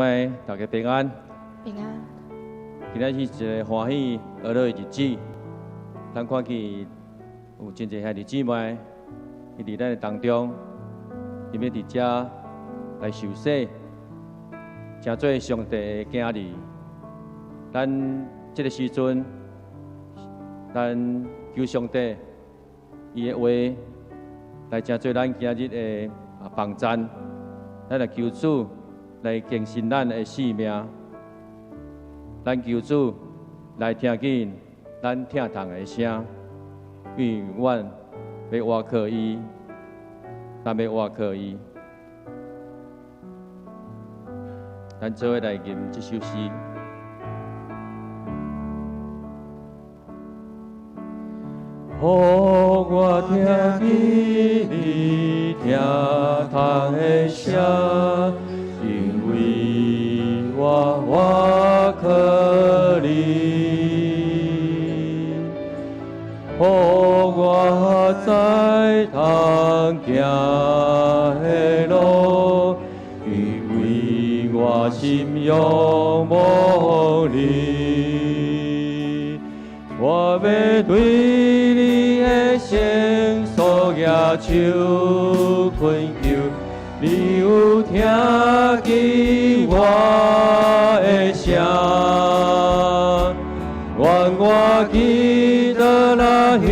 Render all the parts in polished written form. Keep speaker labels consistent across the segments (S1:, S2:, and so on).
S1: 妹，大家平安。
S2: 平安。
S1: 今仔是一个歡喜樂的日子，咱看見有真濟兄弟姊妹，伊佇咱的當中，伊欲佇遮來受洗，成做上帝的囝兒。咱這个時陣，咱求上帝伊的話來成做咱今日的幫贊，咱來求主來更新咱的生命，咱求主來聽見咱疼痛的聲，因為阮欲倚靠伊，咱欲倚靠伊。咱做伙來吟這首詩。予我聽見你疼痛的聲，因為我倚靠你。予我知通行的路，因為我心仰望你。我欲對你的聖所舉手懇求，你有聽見我的聲。願我祈禱若香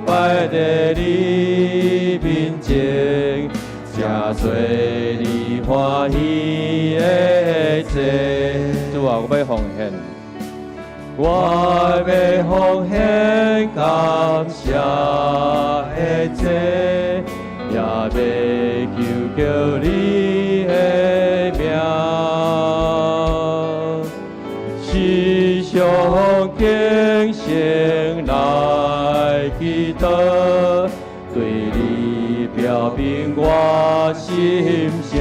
S1: 擺佇你面前，成做你歡喜的祭。主啊，我欲奉獻。我欲奉獻感謝的祭，也欲求告你的名。時常警醒來祈禱，對你表明我心聲。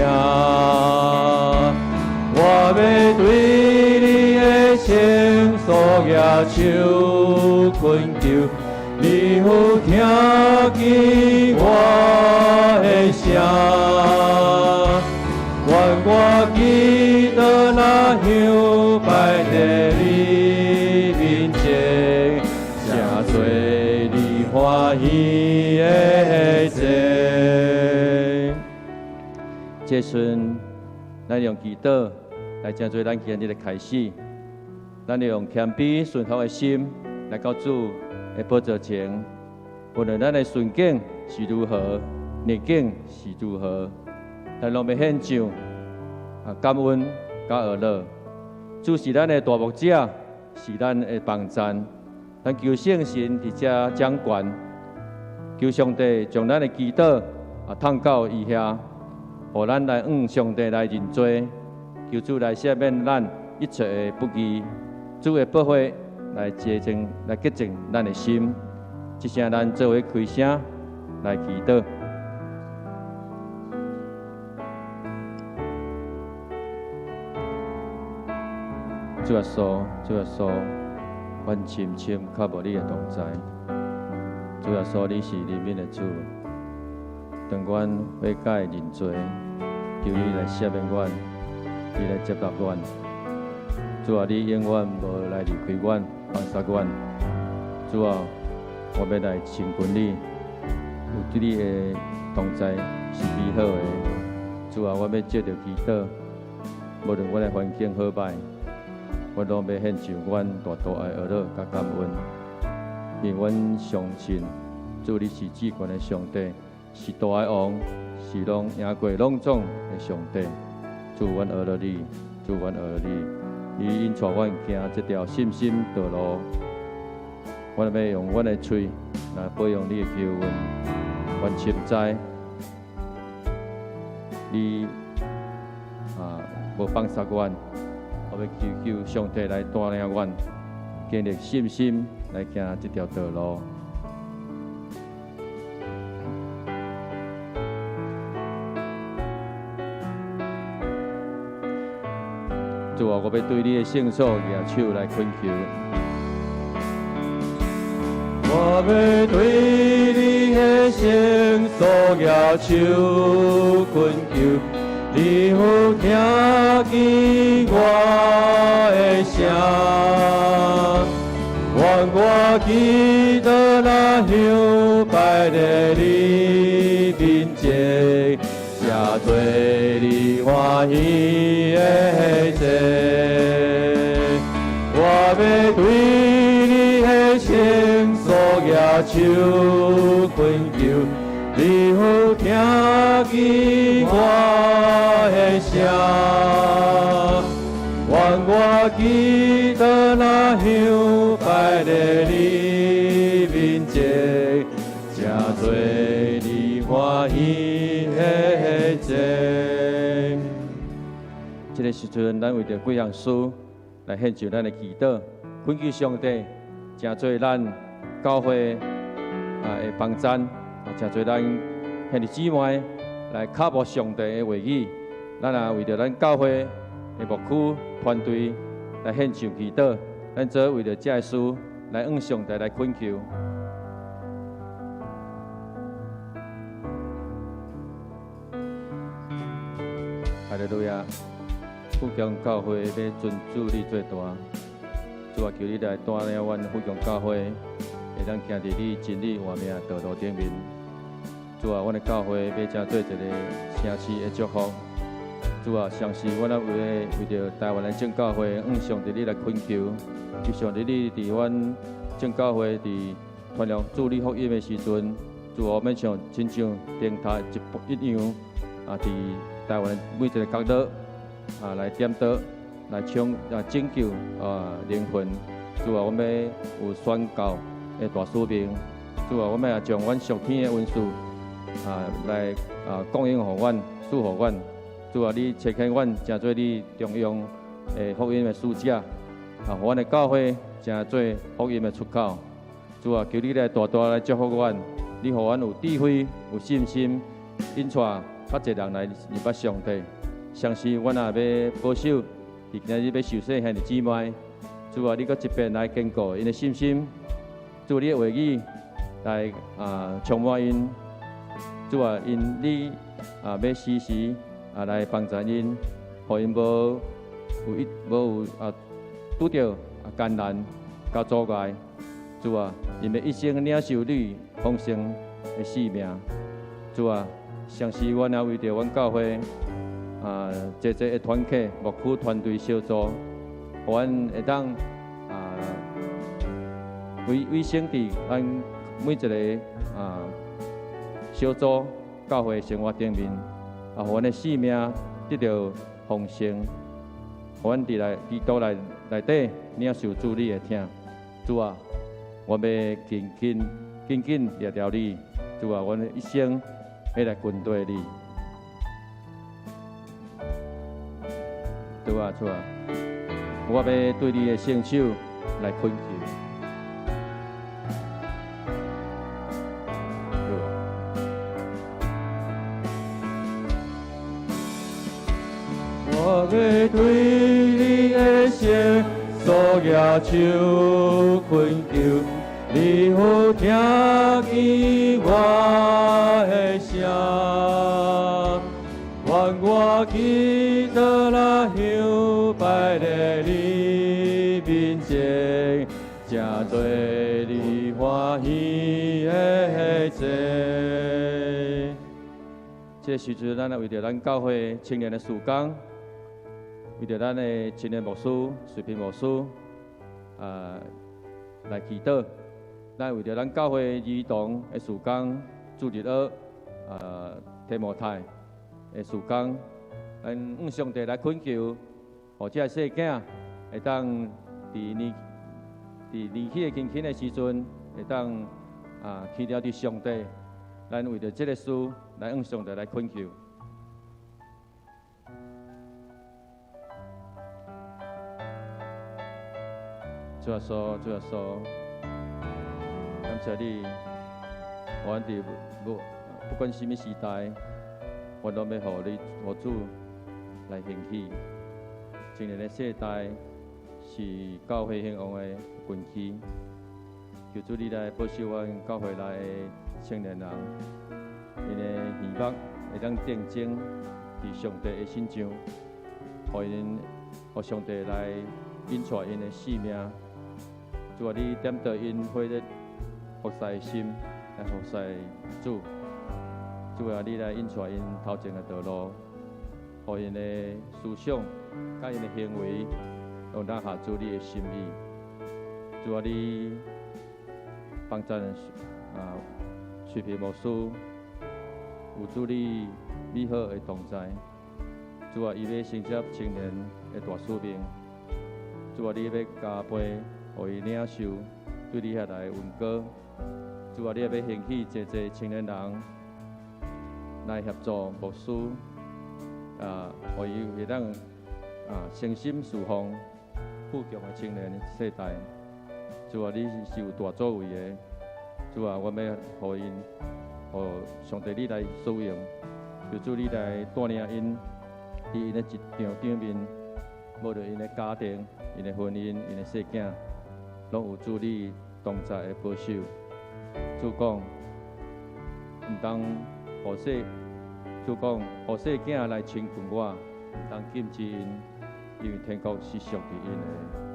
S1: 我欲對你的聖所舉手懇求，你有聽見我的聲。願我祈禱若香擺佇你面前，成做你歡喜的祭。這時陣，咱用祈禱來成做咱今日的開始。咱用謙卑順服的心來到主的寶座前，無論咱的順境是如何，逆境是如何，咱攏欲獻上感恩佮呵咾。主是咱的大牧者，是咱的幫贊。咱求聖神佇遮掌權，求上帝將咱的祈禱摕到伊遐，予咱來向上帝來認罪，求主來赦免咱一切的不義。主的寶血來潔淨、來潔淨咱的心。這聲咱做伙開聲來祈禱。主耶穌，主耶穌，阮深深渴慕你的同在。主耶穌，你是憐憫的主，當阮悔改認罪，求你來赦免阮，你來接納阮。主啊，你永遠無來離開阮，放殺阮。主啊，我欲來親近你，有你的同在是美好的。主啊，我欲藉著祈禱，無論阮的環境好䆀，我攏欲獻上阮大大的呵咾佮感恩，因為阮相信主你是至懸的上帝，是大的王，是攏贏過攏總的上帝。主，阮呵咾你，主，阮呵咾你。你引帶阮行這條信心道路，我欲用阮的喙來保養你的救恩。阮深知你無放殺阮，我欲祈求上帝來帶領阮，建立信心來行這條道路。主啊，我欲對你的聖所舉手來懇求。我欲對你的聖所舉手懇求，你你有聽見我的聲，願我祈禱若香擺佇你面前，成做你歡喜的祭。我欲對你的聖所舉手懇求，你有聽見我的聲，願我祈禱若香擺佇你面前，成做你歡喜的祭。這个時陣，咱為著幾項事來獻上咱的祈禱，懇求上帝，成做咱教會的幫贊，成做咱兄弟姊妹來跤步上帝的話語。咱也為著咱教會的牧區團隊來獻上祈禱，咱做為著這个事來向上帝來懇求。哈利路亞！富強教會欲尊主你做大，主啊，求你來帶領阮富強教會，會當行佇你真理活命道路頂面。主啊，阮的教會欲成做一個城市的祝福。主啊，相信阮啊為著台灣的眾教會，向上帝你來懇求，求上帝你佇阮眾教會佇傳揚主你福音的時陣，主啊，欲像親像燈塔一樣，佇台灣每一个角落來點燈，來搶拯救靈魂。主啊，阮欲有宣教的大使命。主啊，阮欲將阮屬天的恩賜來供應予阮，賜予阮。主啊，你差遣阮成做你中央的福音的使者，予阮的教會成做福音的出口。主啊，求你來大大來祝福阮，你予阮有智慧、有信心，引帶較濟人來認捌上帝。相信阮也欲保守，佇今日欲受洗兄弟姊妹，主啊，你閣一遍來堅固𪜶的信心，主你的話語來充滿𪜶，主啊，因你欲時時來幫助𪜶，予𪜶無拄著艱難佮阻礙。主啊，𪜶欲一生領受你豐盛的賜命。主啊，相信阮也為著阮教會濟濟的團契、牧區團隊小組，予阮會當委身佇咱每一个小組教會生活頂面，予阮的生命得著豐盛，予阮佇內基督內底領受主你的疼。主啊，我欲緊緊緊緊掠牢你。主啊，阮一生欲來跟隨你。主啊，主啊，我欲對你的聖手來懇求。主啊。我欲對你的聖所舉手懇求，你有聽見我的聲，願我祈禱若香擺佇你面前，成做你歡喜的祭。這個時陣，咱來為著咱教會青年的事工，為著咱的青年牧師、水平牧師，來祈禱。咱為著咱教會兒童的事工、主日學、提摩太的事工，咱向上帝來懇求，予這个細囝會當佇年紀輕輕的時陣，會當倚牢佇上帝。咱為著這个事來向上帝來懇求。主耶穌，主耶穌，感謝你，阮佇無不管啥物時代，我攏欲予你予主來興起。青年的世代是教會興旺的根基，求主你來保守阮教會內的青年人，𪜶的耳目會當定睛佇佇上帝的身上，予𪜶予上帝來引帶𪜶的性命。主啊，你點著𪜶火熱服侍的心來服侍主。主啊，你來引帶𪜶頭前的道路，予𪜶的思想、佮𪜶的行為，攏當合主你的心意。主啊，你幫贊啊，翠屏牧師有主你美好的同在。主啊，伊欲承接青年的大使命。主啊，你欲加倍予伊領受對你遐來的恩膏。主啊，你也欲興起濟濟青年人來協助牧師，啊，予伊會當啊誠心侍奉富強的青年世代。主啊，你是有大作為的。主啊，阮欲予𪜶，予上帝你來使用，求主你來帶領𪜶佇𪜶的職場頂面，無論𪜶的家庭、𪜶的婚姻、𪜶的細囝，攏有主你同在的保守。主講，毋通予細，主講予細囝來親近我，毋通禁止𪜶，因為天國是屬於𪜶的。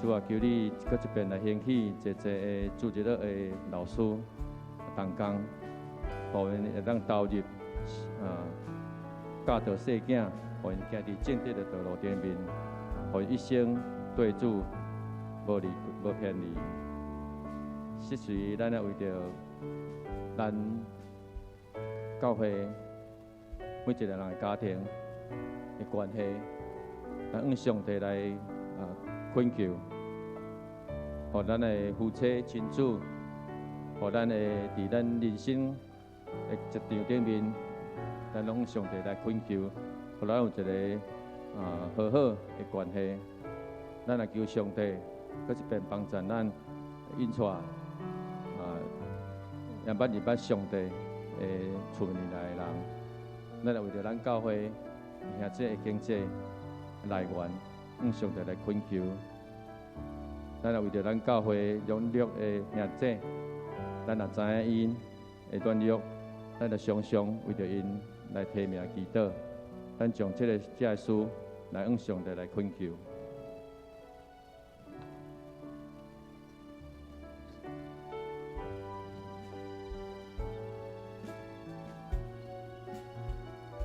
S1: 主啊，求你閣一遍來興起濟濟的主日學的老師、同工，予𪜶會當投入啊教導細囝，予𪜶行佇正直的道路頂面，予𪜶一生對主無離無偏離。適時，咱也為著咱教會每一個人的家庭的關係，咱向上帝來啊懇求，予咱的夫妻親子，予咱的佇咱人生的職場頂面，咱攏向上帝來懇求，予咱有一個啊和好的關係。咱來求上帝，閣一遍幫助咱引帶啊，會捌認捌上帝的厝內來的人，咱來為著咱教會兄弟的經濟來源，向上帝來懇求。咱來為著咱教會軟弱的兄弟，咱若知影𪜶的軟弱，咱就常常為著𪜶來提名祈禱。咱將這个這个事來向上帝來懇求。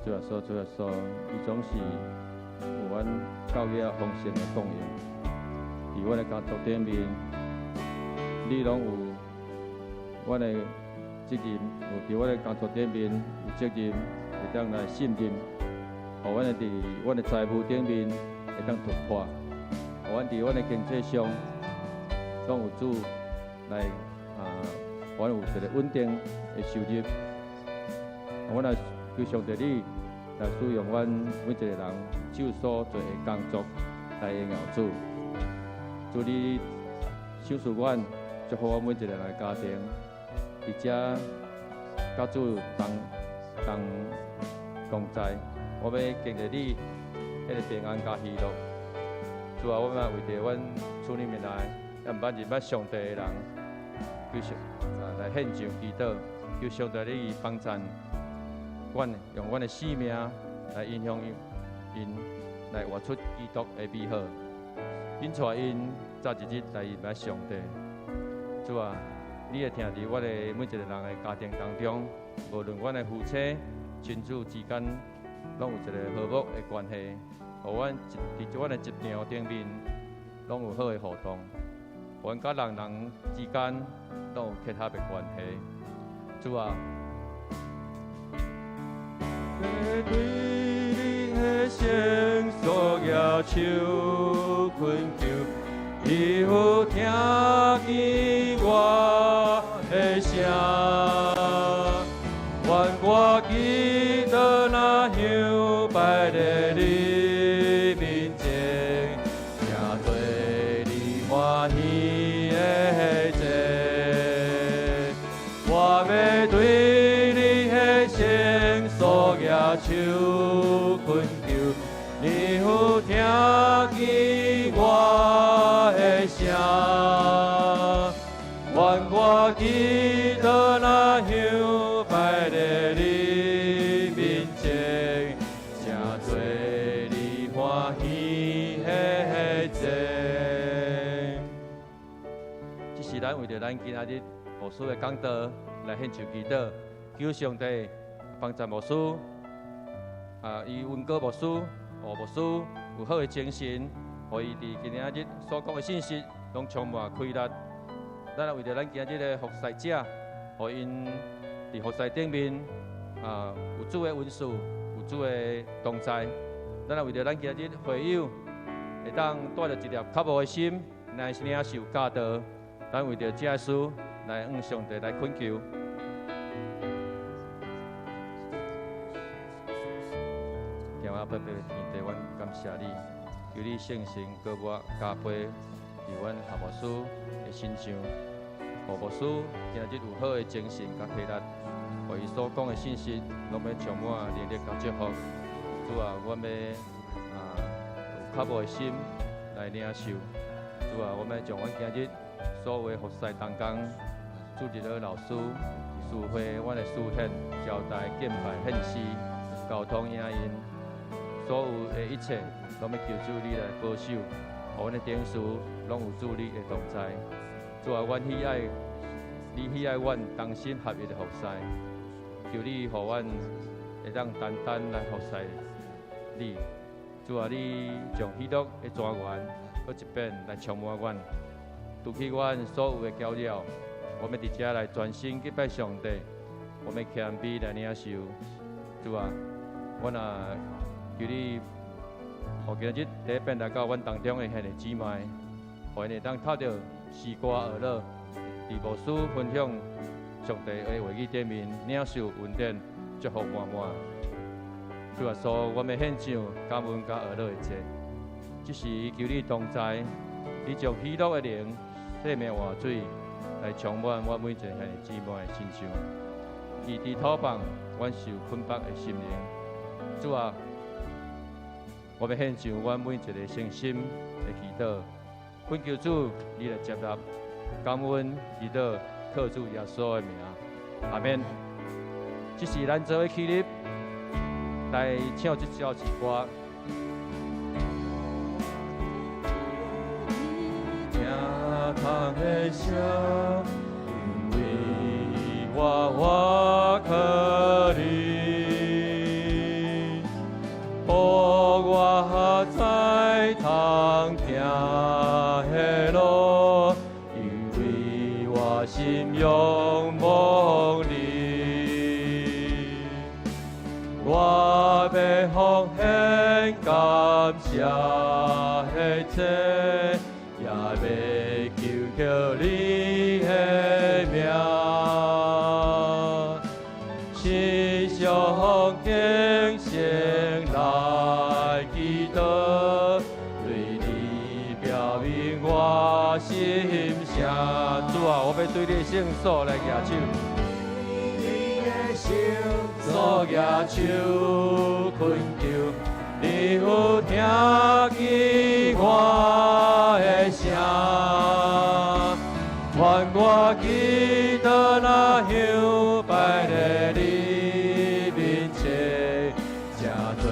S1: 主耶穌，主耶穌，伊總是有阮教會豐盛的供應。佇阮的家族頂面，你攏有阮的責任，有佇阮的家族頂面有責任，會當來信任，予阮的佇阮的財務頂面會當突破，予阮佇阮的經濟上攏有主來啊，予阮有一个穩定的收入。阮來求上帝你來使用阮每一個人手所做的工作來榮耀主。主你賞賜阮，祝福阮每一個人的家庭，佇遮佮主同同同在。我欲經歷你彼个平安佮喜樂。主啊，我嘛為著阮厝裡面來，猶毋捌認捌上帝的人，求上啊來獻上祈禱，求上帝你幫贊阮，用阮的生命來影響𪜶，來活出基督的美好，引帶𪜶早一日來認捌上帝。主啊，你會疼佇我的每一個人的家庭當中，無論阮的夫妻、親子之間，攏有一個和睦的關係，予阮佇阮的職場頂面，攏有好的互動，予阮佮人人之間攏有契合的關係。主啊，欲對你的聖所舉手懇求，你有聽見我的聲，願我祈禱若香擺佇你面前，成做你歡喜的祭。我欲對你的聖所舉手懇求，你有聽見我的聲，願我祈禱若香擺佇你面前，成咱為著咱今仔日牧師的講道來獻上祈禱，求上帝幫助牧師，啊，伊溫哥牧師、吳牧師有好的精神，予伊佇今仔日所講的信息攏充滿開力。咱也為著咱今仔日的服侍者，予𪜶佇服侍頂面啊有主的恩賜，有主的同在。咱也為著咱今仔日會友會當帶著一粒渴慕的心來領受教導，咱為著這事來向上帝來懇求。天父伯爸天父，阮感謝你，求你聖神膏抹加倍佇阮夏牧師的身上，吳牧師今日有好的精神佮體力，予伊所講的信息攏欲充滿能力佮祝福。主啊，阮欲啊有渴慕的心來領受。主啊，阮欲將阮今日所有的服侍同工、主日學老師、司會，阮的司獻、招待、敬拜、獻詩、交通影音，所有的一切，攏欲求主你來保守，予阮的頂事攏有主你的同在。主啊，阮喜愛你，喜愛阮同心合意的服侍，求你予阮會當單單來服侍你。主啊，你將喜樂的泉源，閣一遍來充滿阮，除去阮所有的攪擾，我欲佇遮來專心敬拜上帝，我欲謙卑來領受。主啊，阮啊求你，予今日第一遍來到阮當中的兄弟姊妹，予𪜶會當透著詩歌學樂，佇牧師分享上帝的話語頂面領受恩典，祝福滿滿。主耶穌，阮欲獻上感恩佮學樂的祭，這時求你同在，你將喜樂的靈、生命活水來充滿阮每一個兄弟姊妹的身上，醫治土放阮受捆綁的心靈。主啊，我欲獻上阮每一個誠心的祈禱，懇求主你來接納，感恩祈禱，靠主耶穌的名，阿們。這時咱做伙起立來唱這首詩歌。聽窗的聲，因為我倚靠你，予我再通行的路，因為我心仰望你。我欲奉獻感謝的祭，也欲求告你的名，時常敬虔來祈禱，對你表明我心聲。主啊，我欲對你的聖所來舉手。所舉手懇求，你有聽見我的聲，願我祈禱若香擺佇你面前，成做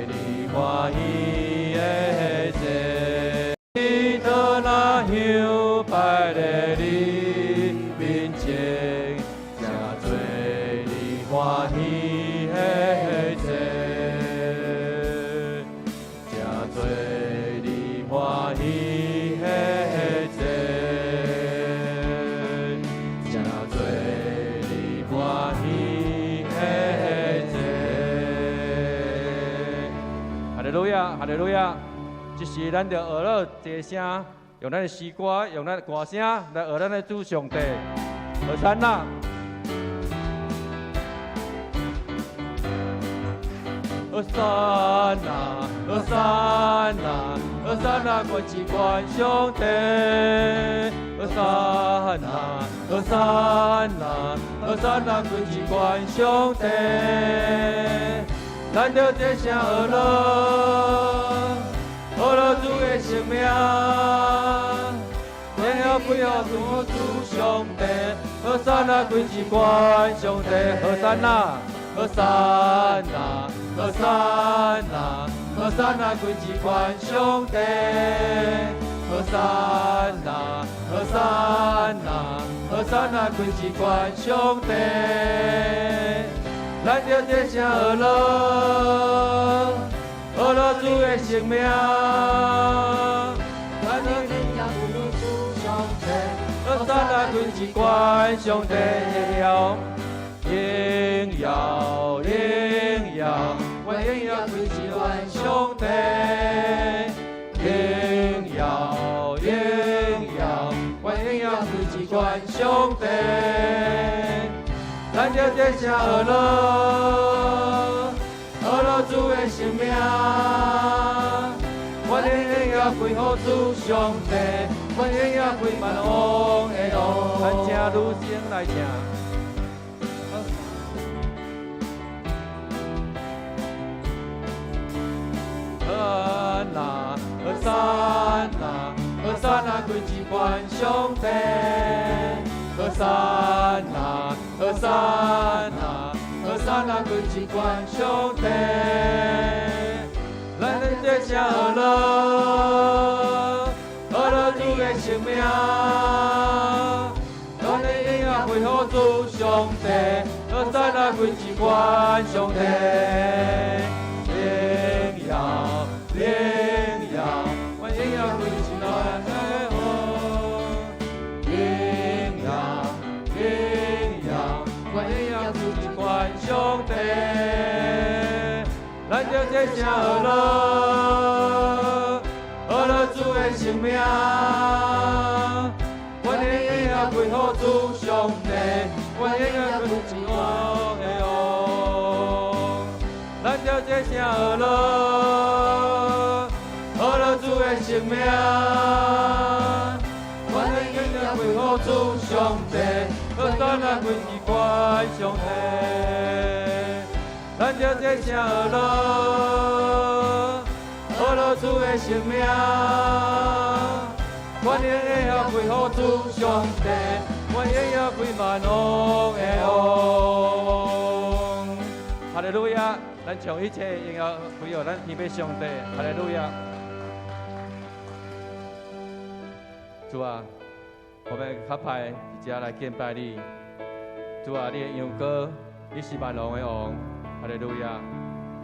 S1: 你歡喜的祭。祈禱若香擺佇你面前，成做你歡喜的祭，成做你歡喜的祭，成做你歡喜的祭。哈利路亞，哈利路亞！這時咱就學樂齊聲，用咱的詩歌，用咱的歌聲來學咱的主上帝。和散那。和散那，和散那，和散那，關起關上帝。和散那，和散那，和散那，關起關上帝。咱著齊聲學樂，學樂主的聖名，榮耀歸予主主上帝。和散那，歸至關上帝。和散那，和散那，和散那，和散那，歸至關上帝。和散那，和散那，散那归一悬上帝。咱著齐声学乐，学乐主的圣名。咱的荣耀归予主上帝，和散那归一悬上帝荣耀，荣耀荣耀，愿荣耀归一悬上帝。荣耀荣耀，愿荣耀归一悬上帝。咱著齐声学乐，学乐主的圣名。愿荣耀归予主上帝，愿荣耀归万王的王。咱请女生来唱。和那和散那和散那归一悬上帝。和散那和散那和散那归一悬上帝。咱齐声学乐，学乐主的圣名。咱的荣耀归予主上帝，和散那归一悬上帝。荣耀荣耀，愿荣耀归一悬的王。荣耀荣耀，愿荣耀归一悬上帝。咱著齐声学乐，学乐主的圣名。愿荣耀归予主上帝，愿荣耀归一王的王。咱著齐声学乐，学乐主的圣名。愿荣耀归予主上帝，和散那归一悬上帝。咱著齐声学乐，学乐主的圣名。愿荣耀归予主上帝，愿荣耀归万王的王。哈利路亚！咱將一切榮耀歸予咱天父上帝。哈利路亞！主啊，我們較歹佇遮來敬拜你。主啊，你的榮光，你是萬王的王。哈利路亞！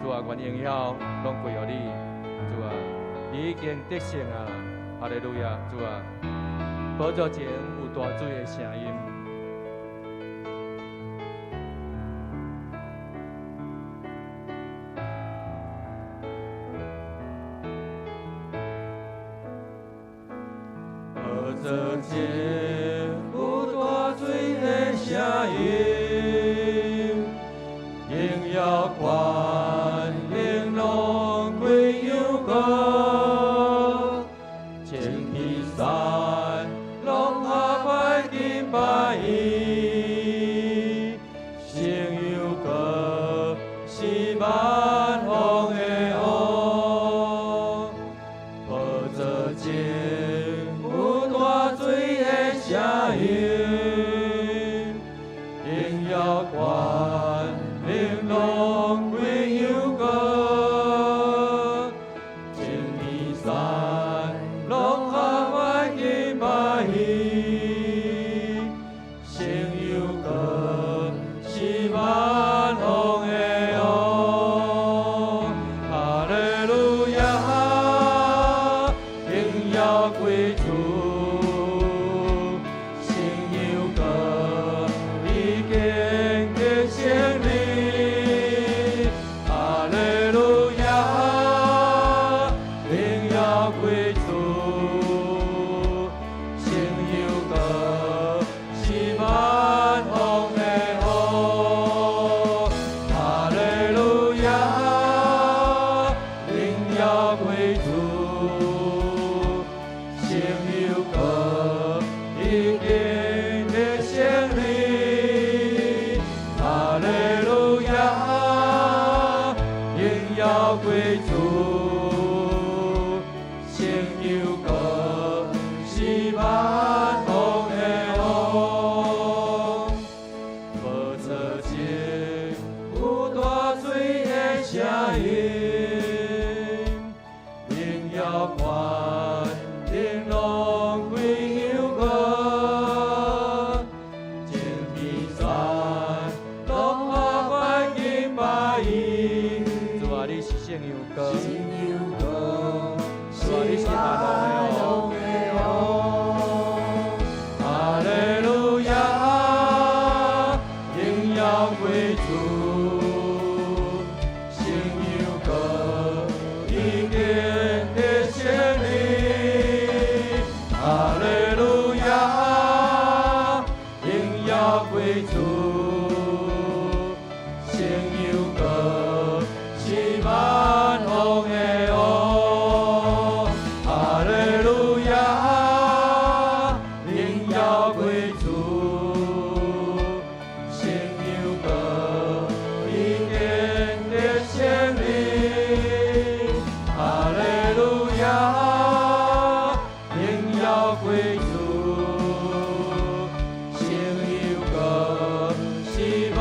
S1: 主啊，願榮耀攏歸予你。主啊，你已經得勝啊！哈利路亞！主啊，寶座前有大水的聲音。寶座前有大水的聲音，榮耀權柄攏歸羊羔，清天山攏下拜敬拜伊，聖羊羔是萬王的王，寶座前有大水的聲音，榮耀權柄攏歸羊羔，清天山攏下拜敬拜伊，聖羊羔是萬王的王。哈利路亞，榮耀歸主，聖羊羔已經得勝利。哈利路亞，榮耀歸主，聖羊羔是萬王的王。哈利路亞，榮耀歸主，聖羊羔已經得勝利。哈利路亞，榮耀歸主，聖羊羔是萬王的王。寶座前有大水的聲音，榮耀權柄攏歸羊羔，為主，聖又閣是萬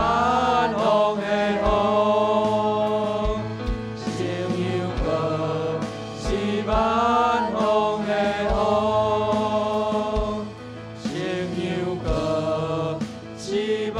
S1: 王的王，聖又閣是萬王的王，聖又閣是萬